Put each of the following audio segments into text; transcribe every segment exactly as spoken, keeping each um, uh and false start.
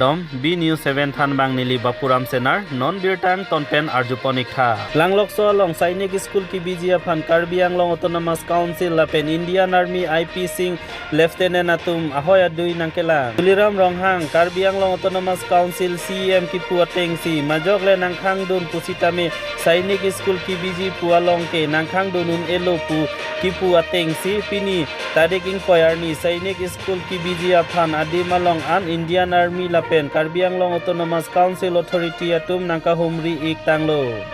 Tom, B News seven thanbang neli Bapuram Senar, non birta angton pen arjupon iktha. Langlokso along Sainik School kebiji aphan Karbi Anglong Autonomous Council lapen Indian Army I P Singh Lieutenant atum ahoi adui nangkelang. Tuliram Ronghang, Karbi Anglong Autonomous Council C E M kipu atengsi, majok le nangkhangdun pusitame Sainik School kebiji pu along ke nangkhangdun un-elo pu kipu atengsi, pini tarik ingkoi arni Sainik School kebiji aphan adim along an Indian Army lapen Karbi Anglong Autonomous Council Authority atum nangkahumri iktanglo.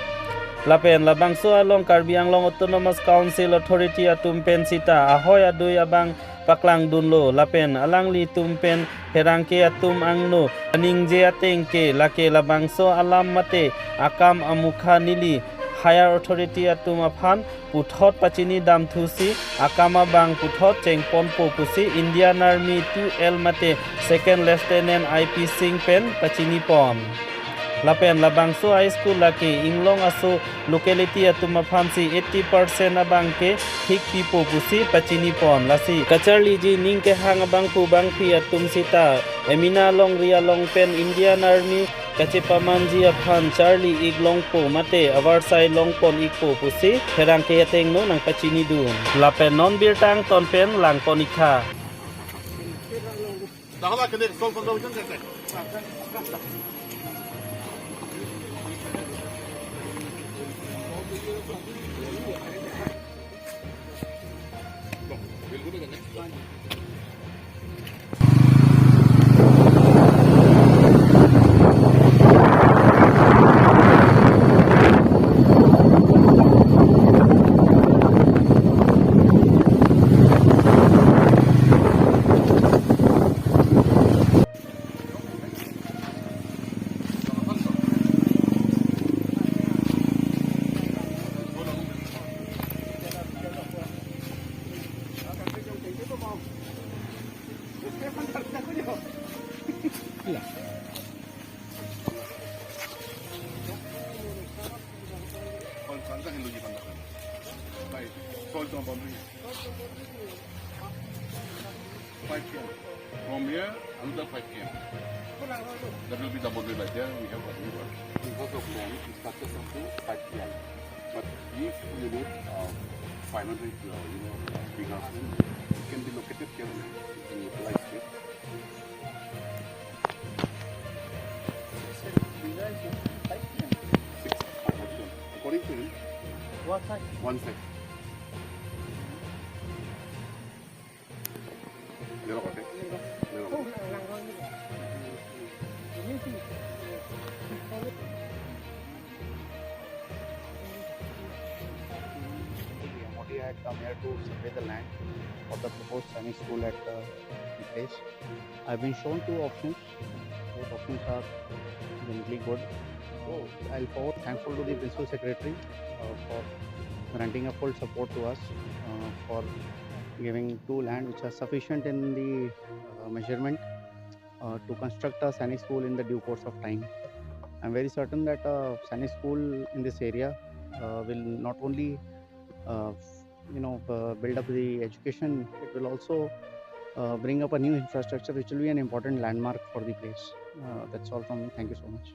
Lapen labangso along Karbi Anglong Autonomous Council Authority atum pen sita ahoi adui abang paklangdunlo, lapen alanglitum pen pherangke atum angno aningje ateng ke lake labangso alam mate akam amukha neli higher authority atum aphan puthot pachinidamthusi akam abang puthot chengponpo pusi Indian Army two L mate Second Lieutenant I P Singh pen pachinipon. Lapen labangso a-school lake inglong aso locality atum aphansi eighty percent abang ke thik pipo pusi pachinipon. Lasi kacharliji ning kehang abangphu bangphi atum sita emina longri along pen Indian Army kachepamanji aphan charli iklongpo mate avarsai longpon ikpo pusi pherangke atengno nangpachinidun. Lapen non birta angton pen langpon iktha. Five K M. From here, another five K M. That will be the boundary line. There we have a river. Because of land, it touches up to five K M. But if you need, uh, five hundred, uh, you know, bigger, it can be located here only. You can utilize it. Six, according to him, one side. One side. Zero, okay. Zero. M O D had come here to survey the land of the proposed Sainik school at the place. I've been shown two options. Both options are generally good. So I'll forward, thankful to the principal secretary, uh, for granting a full support to us, uh, for giving two land which are sufficient in the, uh, measurement, uh, to construct a Sainik school in the due course of time. I'm very certain that a Sainik school in this area, uh, will not only, uh, you know, uh, build up the education, it will also, uh, bring up a new infrastructure which will be an important landmark for the place. Uh, that's all from me. Thank you so much.